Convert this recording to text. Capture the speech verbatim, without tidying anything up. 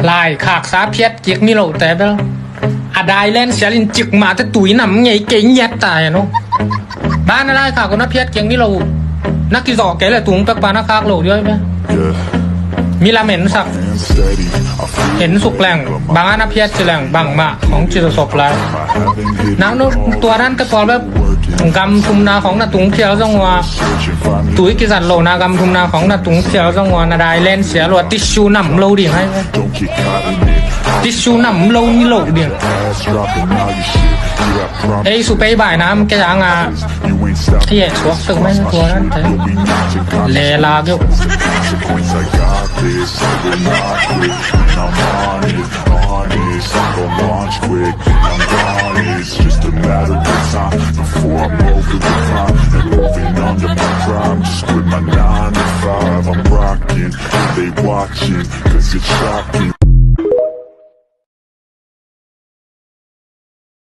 Dai khaksa phiat kik ni lo te bel. A dai len sial in cik mah te tui nam ngei kei ngiat ta hen aw. Bang na dai khak uh na phiat kik ni lo uh. Na kizawh kei le tung pek pa na khak lo dioi bel. Mi lam en sak. En suk leng bang a na phiat ci leng bangmah hong ci sawsop lai. Nang nu tua dan te pawl bek gam thumna khong na tung thial zong ua, tui kizat lohna gam thumna khong na tung thial zong ua, na dai len sial ua, tissue nam lo ding hai. Tissue nam lo ni lo ding. Ei su pei bai nam ke yang a. Ei e suak tuk mai tua dan te. Le la geu. Honest, I'm gon' launch quick, and I'm gone. It's just a matter of time before I'm over the prime and moving under my prime. Just quit my nine to five, I'm rocking. They watching, 'cause it's shocking.